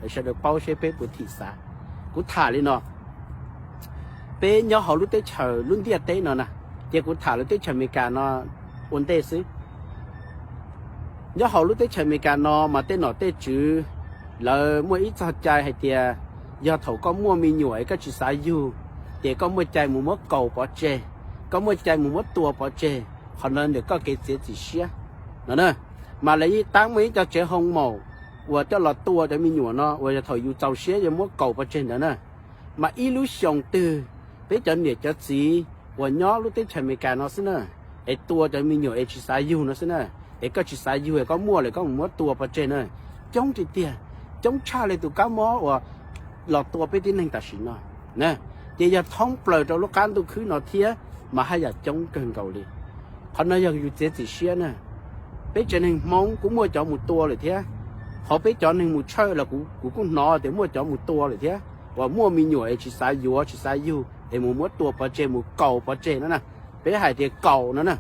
sawv daws paub seb peb puas thim xav. Kuv tham li no, peb nyob hauv lub teb chaws lub ntiaj teb no na, ces kuv tham lub teb chaws Amelikas no ua ntej xwb. Nyob hauv lub teb chaws Amelikas no mas tej nom tej tswv lawv muaj ib txoj cai hais tias yog thaum koj muaj me nyuam es koj tsis xav yug, ces koj muaj cai mus muab kaus pov tseg, koj muaj cai mus muab tua pov tseg, qhov no ntawm koj kev txiav txim siab no na. Mas lawv yeej tab muaj ib co tsev hoo maum uas coj los tua cov me nyuam no uas yog thaum yus txaus siab yuav muab kaus pov tseg ntawd na. Mas ib lub xyoos twg peb cov niam cov txiv uas nyob lub teb chaws Amelikas no xwb na, es tua cov me nyuam es tsis xav yug no xwb na, es koj tsis xav yug es koj muaj lawm koj mus muab tua pov tseg na, coob tiag tiag, coob tshaj li tus kab mob uas los tua peb tib neeg tam sim no. Ces yog thoob plaws rau lub qab ntuj khwb no thiab mas haj yam coob kawg nkaus li. Qhov no yog yus txiav txim siab na. Peb tsev neeg Hmoob kuj muaj cov mus tua lawm thiab. Qhov peb cov neeg mus tshawj los kuv kuj hnov tias muaj cov mus tua lawm thiab, uas muaj me nyuam es tsis xav yuav tsis xav yug es mus muab tua pov tseg mus kaus pov tseg no na. Peb hais tias kaus no na,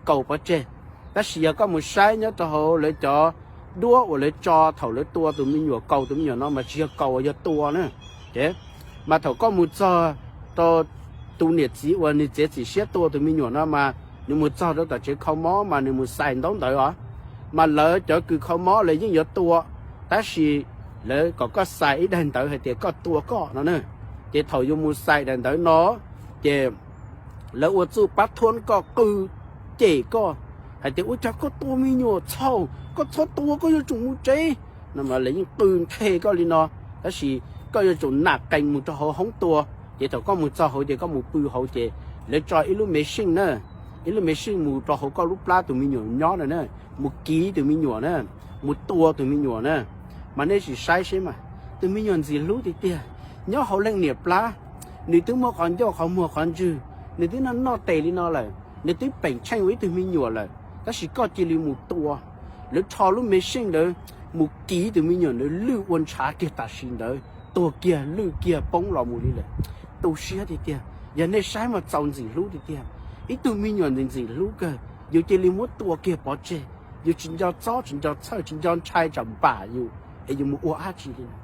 kaus pov tseg. Tab sis yog koj mus saib nyob rau hauv lawv cov duab uas lawv tso thaum lawv tua tus me nyuam, kaus tus me nyuam no mas tsis yog kaus, yog tua na. Mas thaum koj mus txog rau tus niam txiv uas nws txiav txim siab tua tus me nyuam no mas nws mus txog rau tom tsev kho mob mas nws mus xais ntaub ntawv os. Mas lawv cov kws kho mob lawv yeej yuav tua, tab sis lawv kom koj xais ib daim ntawv hais tias koj tua koj no na. Ces thaum yuav mus xais daim ntawv no, ces lawv ua txuj pab thuab koj, qw cem koj hais tias ua cas koj tua me nyuam txhaum, koj txhob tua, koj yuav tsum mus tsev no. Mas lawv yeej qw nthe koj li no, tab sis koj yuav tsum nam qees mus rau hauv hoob tua. Ces thaum koj mus txog hauv ces koj mus pw hauv ces lawv tso ib lub me sij na, ib lub me sij mus rau hauv koj lub plab tus me nyuam nyob na, mus kiv tus me nyuam na, mus tua tus me nyuam na. Mas nej sim saib seb mas, tus me nyuam ntxim hlub tiag tiag, nyob hauv leej niam plab, nws twb muaj qhov ncauj qhov muag qhov ntswg, nws twb noj noj tes li no lawm, nws twb peem tsheej ua ib tug me nyuam lawm, tab sis koj cia li mus tua. Lawv rho lub me sij ntawd mus kiv tus me nyuam ntawd lwj ua ntshav kiag tam sim ntawd, tuag kiag lwj kiag poob los mus li lawm. Tu siab tiag tiag, yog nej saib mas txaus ntxim hlub tiag tiag. Ib tug me nyuam ntxim ntxim hlub kawg, yus cia li muab tua kiag pov tseg, yus tsis nco txob tsis nco txhawj tsis nco ntshai tsam npam yus es yus mus ua dab tsi li no.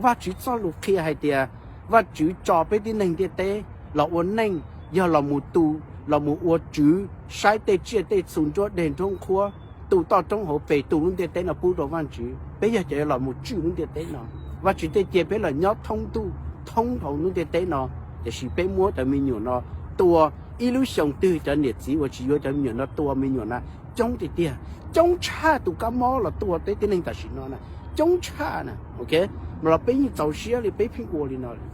Vajtswv txoj lus qhia hais tias Vajtswv tso peb tib neeg ntiaj teb los ua neej, yog los mus tu, los mus ua tswv, saib tej tsiaj tej txhu nruab deg nruab nqhuab, tu toj roob hauv pes, tu lub ntiaj teb no pub rau Vajtswv. Peb yog cov los mus tswj lub ntiaj teb no. Vajtswv thiaj cia peb los nyob thoob ntuj thoob hauv lub ntiaj teb no, tiam sis peb muab cov me nyuam no tua. Ib lub xyoo twg cov niam txiv uas tsis yuav cov me nyuam no tua me nyuam na, coob tiag tiag, coob tshaj tus kab mob los tua peb tib neeg tam sim no na, coob tshaj na. Mas los peb yeej txaus siab li peb pheej ua li no li.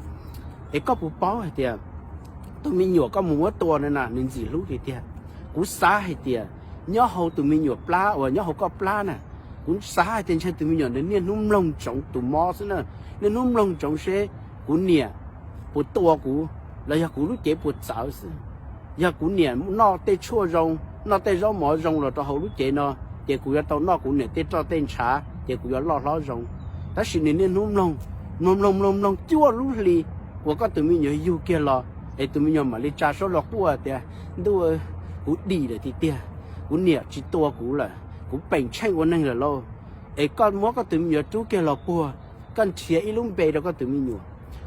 Es koj puas paub hais tias tus me nyuam koj mus muab tua no na nws ntxim hlub tiag tiag? Kuv xav hais tias nyob hauv tus me nyuam plab uas nyob hauv koj plab na, kuv xav hais tias ntshe tus me nyuam nws niaj hnub mloog ntsoov tus mob xwb na, niaj hnub mloog ntsoov seb kuv niam puas tua kuv, los yog kuv lub cev puas txawv xwb. Yog kuv niam noj tej tshuaj zoo, noj tej zaub mov zoo los rau hauv lub cev no, ces kuv yuav tau noj kuv niam tej roj tej ntshav ces kuv yuav loj hlob zoo. Tab sis nws niaj hnub mloog, mloog mloog mloog mloog cuaj lub hli uas koj tus me nyuam yug kiag los, es tus me nyuam mam li tsa suab los quaj tias, ntuj, kuv dim lawm tiag tiag, kuv niam tsis tua kuv lawm, kuv peem tsheej ua neeg lawm lauj. Es koj muab koj tus me nyuam rub kiag los puag, koj nrhiav ib lub npe rau koj tus me nyuam,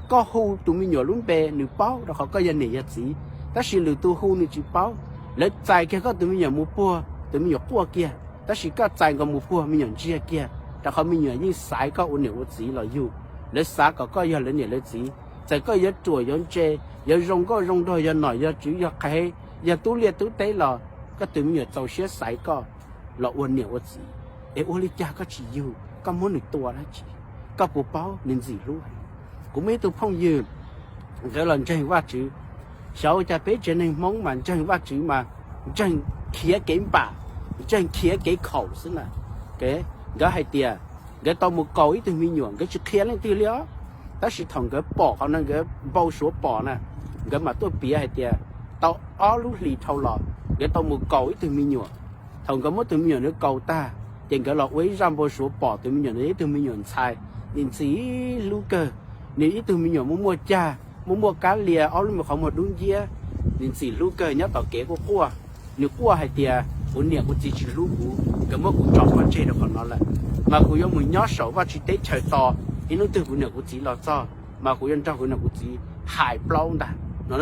koj hu tus me nyuam lub npe nws paub rau qhov koj yog niam yog txiv, tab sis lwm tus hu nws tsis paub. Lawv txais kiag koj tus me nyuam mus puag, tus me nyuam quaj kiag, tab sis koj txais nkaus mus puag me nyuam ntsiag kiag, rau qhov me nyuam yeej xaiv koj ua niam ua txiv los yug. Lawv xav kom koj yog lawv niam lawv txiv, txawm koj yuav ruam yuav ntse, yuav zoo nkauj zoo nraug, yog nom yog tswv, yog qhev, yog tub liaj tub teb los koj tus me nyuam txaus siab xaiv koj los ua niam ua txiv. Es ua li cas koj tsis yug, koj muab nws tua dab tsi? Koj puas paub nws ntxim hlub? Kuv muaj ib tug phooj ywg, nkawd los ntseeg Vajtswv, xyov ua cas peb tsev neeg Hmoob mas ntseeg Vajtswv mas ntseeg khiav kev npam, ntseeg khiav kev khaum xwb na. Nkawd hais tias nkawd tau mus kaus ib tug me nyuam, nkawd tsis qhia leej twg li os. Tab sis thaum nkawd pom qhov no, nkawd npau suav pom na, nkawd mam tuaj piav hais tias tau ob lub hlis dhau los nkawd tau mus kaus ib tug me nyuam. Thaum nkawd muab tus me nyuam ntawd kaus tag, ces nkawd los ua ib zaj npau suav pom tus me nyuam ntawd yog ib tug me nyuam ntxhais, nws ntxim hlub kawg, nws ib tug me nyuam muaj muaj cag, muaj muaj kab lias, ob lub me qhov muag dub nciab, nws ntxim hlub kawg, nyob tom kev quaj quaj. Nws quaj hais tias kuv niam kuv txiv tsis hlub kuv, nkawd muab kuv tso pov tseg rau qhov no lawm, mas kuv yuav mus nyob saum Vajtswv teb chaws tos, ib hnub twg kuv niam kuv txiv los txog mas kuv yuav nrog kuv niam kuv txiv hais plaub ntag no.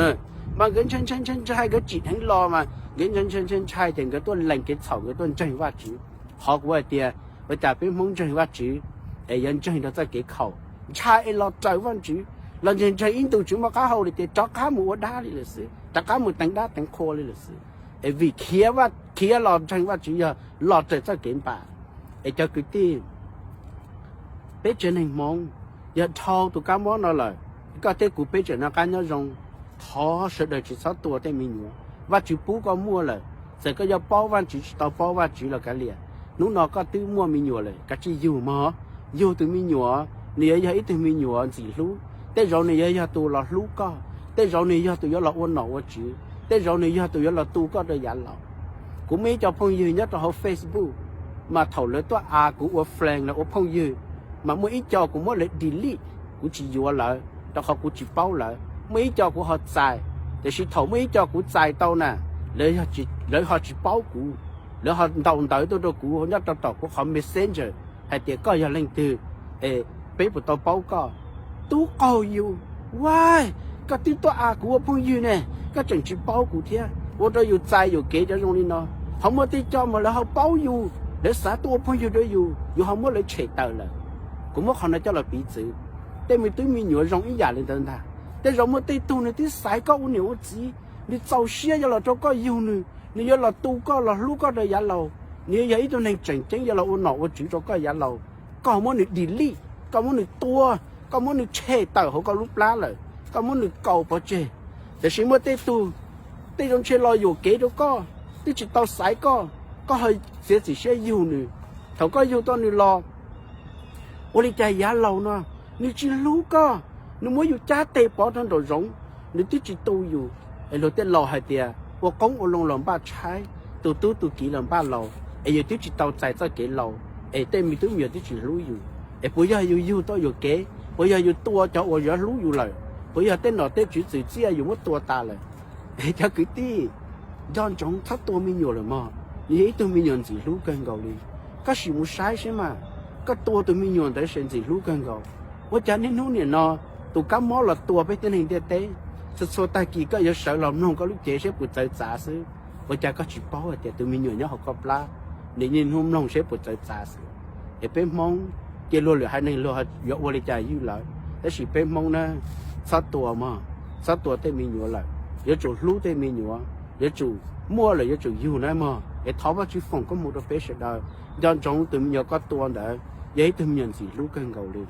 Mas nkawd ntshai ntshai ntshai ntshai, nkawd tsim dheev los mas nkawd ntshai ntshai ntshai ntshai ces nkawd tuaj lees kev txhaum, nkawd tuaj ntseeg Vajtswv. Qhov kuv hais tias ua cas peb Hmoob ntseeg Vajtswv es yuav ntseeg rau txoj kev khaum, ntshai es los raws Vajtswv, los ntseeg ntseeg ib ntus tsis muaj qab hau li ces rov qab mus ua dab li lawm xwb, rov qab mus teev dab teev qhua li lawm xwb. Es vim khiav, khiav los ntseeg Vajtswv yog los raws txoj kev npam. Es cov kwv tij, peb tsev neeg Hmoob, yog dhau tus kab mob no lawm, koj thiab kuv peb tseem noj qab nyob zoo. Thov sawv daws tsis txhob tua tej me nyuam. Vajtswv pub koj muaj lawm, txawm koj yuav paub Vajtswv tsis tau paub Vajtswv los kav liam, hnub no koj twb muaj me nyuam lawm, kav tsij yug mog. Yug tus me nyuam, nws yuav yog ib tug me nyuam ntxim hlub. Tej zaum nws yuav yog tus los hlub koj, tej zaum nws yog tus yuav los ua nom ua tswv, tej zaum nws yog tus yuav los tu koj rau yav laus. Kuv muaj ib co phooj ywg nyob rau hauv Facebook, mas thaum lawv tuaj add kuv ua friend los ua phooj ywg, mas muaj ib co kuv muab lawv delete, kuv tsis yuav lawv rau qhov kuv tsis paub lawv. Muaj ib co kuv ho txais, tiam sis thaum muaj ib co kuv txais tau na, lawv ho tsis paub kuv, lawv ho ntaus ntawv tuaj rau kuv nyob rau tom kuv qhov Messenger hais tias koj yog leej twg, es peb puas tau paub koj? Tub qaug yus, ua, koj twb tuaj add kuv ua phooj ywg ne, koj tseem tsis paub kuv thiab, ua rau yus txais yuam kev cov zoo li no. Ho muaj tej co mas lawv ho paub yus, lawv xav tuaj ua phooj ywg rau yus, yus ho muab lawv tshem tawm lawm. Kuv muab qhov no coj los piv txwv, tej me tub me nyuam zoo ib yam li ntawd ntag. Tej zaum muaj tej tug nws twb xaiv koj ua niam ua txiv, nws txaus siab yuav los rau koj yug nws, nws yuav los tu koj los hlub koj rau yav laus, nws yuav yog ib tug neeg tseem ceeb yuav los ua nom ua tswv rau koj yav laus. Koj muab nws delete, koj muab nws tua, koj muab nws tshem tawm hauv koj lub plab lawm, koj muab nws kaus pov tseg. Tiam sis muaj tej tug, tej zaum ntshe los yuam kev rau koj, twb tsis tau xaiv koj, koj ho txiav txim siab yug nws. Thaum koj yug tau nws los, ua li cas yav laus no nws tsis hlub koj, nws muab yus cab tes pov rau nraum zoov, nws twb tsis tu yus. Es luag tej laus hais tias ua qoob ua loo los npaj tshaib, tu tub tu kiv los npaj laus, es yus twb tsis tau txais txoj kev laus, es tej me tub me nyuam twb tsis hlub yus. Es puas yog yus yug tau yuam kev? Puas yog yus tua cov uas yuav hlub yus lawm? Puas yog tej nom tej tswv txwm txiaj yus muab tua tas lawm? Es cov kwv tij, nco ntsoov txhob tua me nyuam lawm mog. Nws yog ib tug me nyuam ntxim hlub kawg nkaus li. Koj sim mus saib seb mas, koj tua tus me nyuam ntawd ces ntxim hlub kawg nkaus. Ua cas niaj hnub nim no tus kab mob los tua peb tib neeg ntiaj teb, txhua txhua tag kis koj yuav sawv los mloog koj lub cev seb puas txawv txav xwb. Ua cas koj tsis paub hais tias tus me nyuam nyob hauv koj plab, nws niaj hnub mloog seb puas txawv txav xwb? Es peb Hmoob, cia luag lwm haiv neeg luag yuav ua li cas ywj lawv, tab sis peb Hmoob na, txhob tua mog, txhob tua tej me nyuam lawm. Yuav tsum hlub tej me nyuam, yuav tsum muaj lawm yuav tsum yug na mog. Es thov Vajtswv foom koob hmoov rau peb sawv daws. Nco ntsoov tus me nyuam koj tua ntawd yog ib tug me nyuam ntxim hlub kawg nkaus li.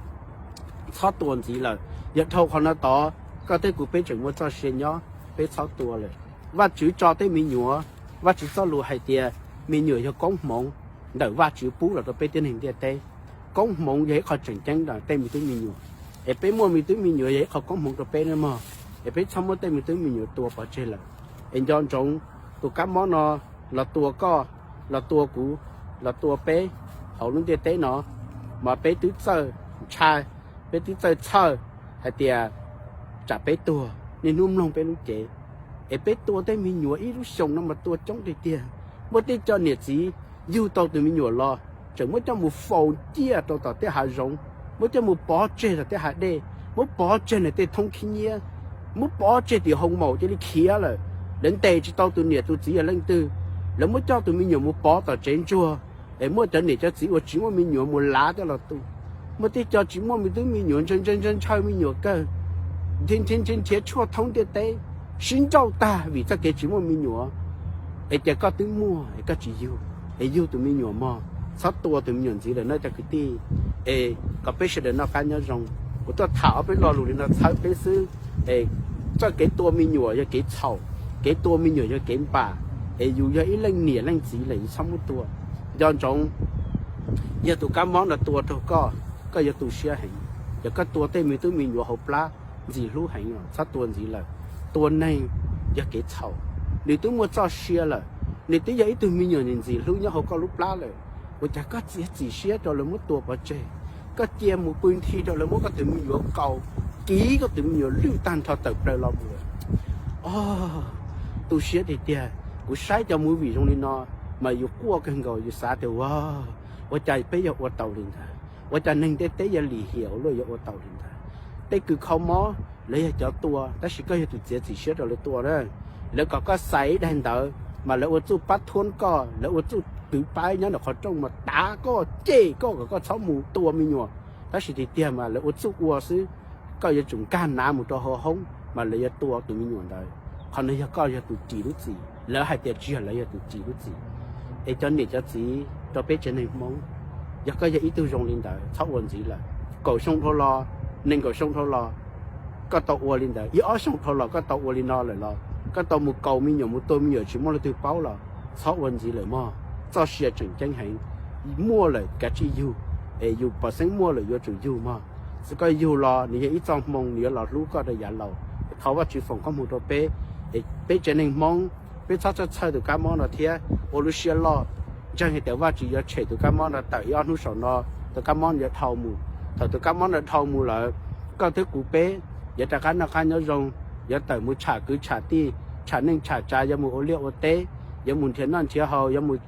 Txhob tua ntxiv lawm. Yog dhau qhov no tod, koj thiab kuv peb tseem muaj txoj sia nyob, peb txhob tua lawm. Vajtswv tso tej me nyuam, Vajtswv txoj lus hais tias me nyuam yog koob hmoov ntawm Vajtswv pub los rau peb tib neeg ntiaj teb. Koob hmoov yog ib qho tseem ceeb ntawm tej me tub me nyuam, es peb muaj me tub me nyuam yog ib qho koob hmoov rau peb nawb mog. Es peb txhob muab tej me tub me nyuam tua pov tseg lawm. Es nco ntsoov, tus kab mob no los tua koj, los tua kuv, los tua peb hauv lub ntiaj teb no, mas peb twb txawj ntshai, peb twb txawj txhawj hais tias tsam peb tuag, niaj hnub mloog peb lub cev. Es peb tua tej me nyuam ib lub xyoos no mas tua coob tiag tiag. Muaj tej co niam txiv yug tau tus me nyuam los, tseem muab coj mus faus ciaj rau tom tej hav zoov, muab coj mus pov tseg tom tej hav dej, muab pov tseg nws tej thoob khib nyiab, muab pov tseg tim hoo maum cia li khiav lawm. Lawv ntes tsis tau tus niam tus txiv yog leej twg, lawv muab coj tus me nyuam mus pov tom tsev ntsuag, es muaj cov niam cov txiv uas tsis muaj me nyuam mus lav coj los tu. Muaj tej co tsis muaj me tub me nyuam, ntshaw ntshaw ntshaw me nyuam kawg, nrhiav nrhiav nrhiav tshuaj thoob ntiaj teb, sib nrauj tag vim txoj kev tsis muaj me nyuam. Es cas koj twb muaj es koj tsis yug, es yug tus me nyuam mog, txhob tua tus me nyuam ntxiv lawm nawb cov kwv tij. Es kom peb sawv daws noj qab nyob zoo. Kuv tuaj tham ob peb lo lus li no txhawb peb xwb. Es txoj kev tua me nyuam yog kev txhaum, kev tua me nyuam yog kev npam. Es yus yog ib leej niam leej txiv lawm yus txhob muab tua. Nco ntsoov, yog tus kab mob no tua rau koj, koj yuav tu siab heev. Yog koj tua tej me tub me nyuam hauv plab ntxim hlub heev os, txhob tua ntxiv lawm. Tua neeg yog kev txhaum. Nws twb muaj txoj sia lawm, nws twb yog ib tug me nyuam ntxim hlub nyob hauv koj lub plab lawm. Ua cas koj txiav txim siab rau lawv muab tua pov tseg? Koj cia mus pw nthi rau lawv muab koj tus me nyuam kaus, kiv koj tus me nyuam lwj tag nrho tawm plaws los mus lawm. O, tu siab tiag tiag. Kuv saib cov movie zoo li no mas yus quaj kawg nkaus, yus xav tias ua, ua cas peb yog ua tau li ntawd? Ua cas neeg ntiaj teb yuav lim hiam ua luaj yuav ua tau li ntawd? Tej kws kho mob lawv yog cov tua, tab sis koj yog tus txiav txim siab rau lawv tua na. Lawv kom koj xaiv ib daim ntawv mas lawv ua txuj pab thuab koj, lawv ua txuj twv paib nyob ntawm qhov rooj mas tav koj, cem koj kom koj txhob mus tua me nyuam, tab sis tiag tiag mas lawv ua txuj ua xwb. Koj yuav tsum nkag nav mus rau hauv hoob mas lawv yuav tua tus me nyuam ntawd. Qhov no yog koj yog tus ris lub txim, lawv hais tias tsis yog lawv yog tus ris lub txim. Es cov niam cov txiv rau peb tsev neeg Hmoob, yog koj yog ib tug zoo li ntawd txhob ua ntxiv lawm. Kaum xyoo dhau los, nees nkaum xyoo dhau los, koj tau ua li ntawd, ib ob xyoo dhau los koj tau ua li no lawm los, koj tau mus kaus me nyuam mus tua me nyuam tsis muaj leej twg paub los txhob ua ntxiv lawm mog. Txoj sia tseem ceeb heev, muaj lawm kav tsij yug, es yus pom xeeb muaj lawm yuav tsum yug mog. Txawm koj yug los nws yog ib txoj hmoo, nws yuav los hlub koj rau yav laus. Thov Vajtswv foom koob hmoov rau peb, es peb tsev neeg Hmoob, peb txhob txhawj txhawj tus kab mob no thiab, ua lub siab loj, ntseeg hais tias Vajtswv yuav tshem tus kab mob no tawm ib ob hnub saum no, tus kab mob yuav dhau mus. Thaum tus kab mob no dhau mus lawm, koj thiab kuv peb yuav rov qab noj qab nyob zoo, yuav tawm mus tsham kwv tsham tij, tsham neej tsham tsav, yuav mus ua liaj ua teb, yuav mus nrhiav noj nrhiav haus, yuav mus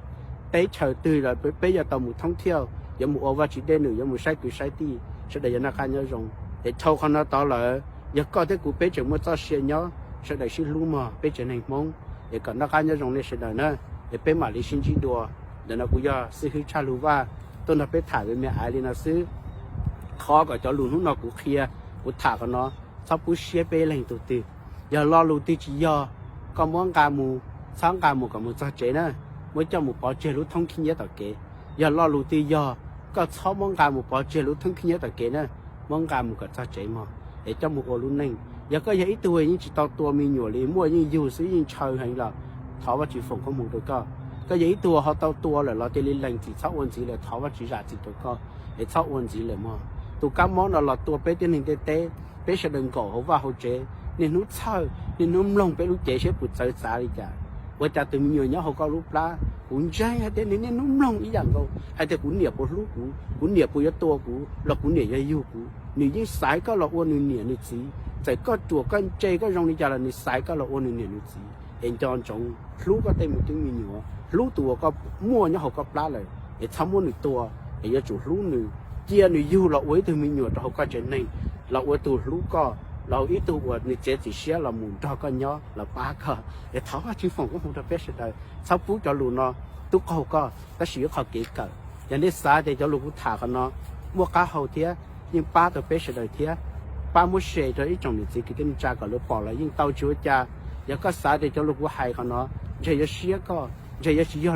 teb chaws twg los peb yuav tau mus thoob thiaj, yuav mus ua Vajtswv dej num, yuav mus saib kwv saib tij, sawv daws yuav noj qab nyob zoo. Es dhau qhov no tod lawm, yog koj thiab kuv peb tseem muaj txoj sia nyob, sawv daws sib hlub mog peb tsev neeg Hmoob, es kom noj qab nyob zoo nej sawv daws na. Es peb mam li sib ntsib dua. Ntawm no kuv yog xib hwb Tshaj Lug Vaj tuaj nrog peb tham me me aiv li no xwb. Thov kom cov lus hnub no kuv qhia, kuv tham qhov no, txhob pub siab peb leeg tug twg. Yog lo lus twg tsis yog, koj muab nqa mus, txhob nqa mus kom mus txog tsev na, muab coj mus pov tseg lub thoob khib nyiab tom kev. Yog lo lus twg yog, koj txhob muab nqa mus pov tseg lub thoob khib nyiab tom kev na, muab nqa mus kom txog tsev mog, es coj mus ua lub neej. Yog koj yog ib tug yeej tsis tau tua me nyuam li, muaj yeej yug xwb yeej ntshaw heev los thov Vajtswv foom koob hmoov rau koj. Koj yog ib tug ho tau tua lawm los cia li lees txim txhob ua ntxiv lawm, thov Vajtswv zam txim rau koj, es txhob ua ntxiv lawm mog. Tus kab mob no los tua peb tib neeg ntiaj teb, peb sawv daws nkaum hauv vaj hauv tsev, niaj hnub txhawj niaj hnub mloog peb lub cev seb puas txawv txav li cas. Ua cas tus me nyuam nyob hauv koj lub plab, kuv ntseeg hais tias nws niaj hnub mloog ib yam nkaus hais tias kuv niam puas hlub kuv, kuv niam puas yuav tua kuv los kuv niam yuav yug kuv. Nws yeej xaiv koj los ua nws niam nws txiv, txawm koj ruam koj ntse koj zoo li cas los nws xaiv koj los ua nws niam nws txiv. Es nco ntsoov hlub koj tej me tub me nyuam, hlub tus uas koj muaj nyob hauv koj plab lawm, es txhob muab nws tua, es yuav tsum hlub nws, cia nws yug los ua ib tug me nyuam rau hauv koj tsev neeg, los ua tus hlub koj, los ua ib tug uas nws txiav txim siab los mus nrog koj nyob los pab koj. Es thov Vajtswv foom koob hmoov rau peb sawv daws, txhob pub cov lus no tub qaug koj, tab sis ib qho kev kawm. Yog nej xav tias cov lus kuv tham qhov no muaj qab hau thiab yeej pab tau peb sawv daws thiab, pab muab share rau ib tsoom niam txiv kwv tij neej tsa kom lawv pom los yeej tau tsis ua cas. Yog koj xav tias cov lus kuv hais qhov no ntshe yuav siab koj, ntshe yuav tsis yog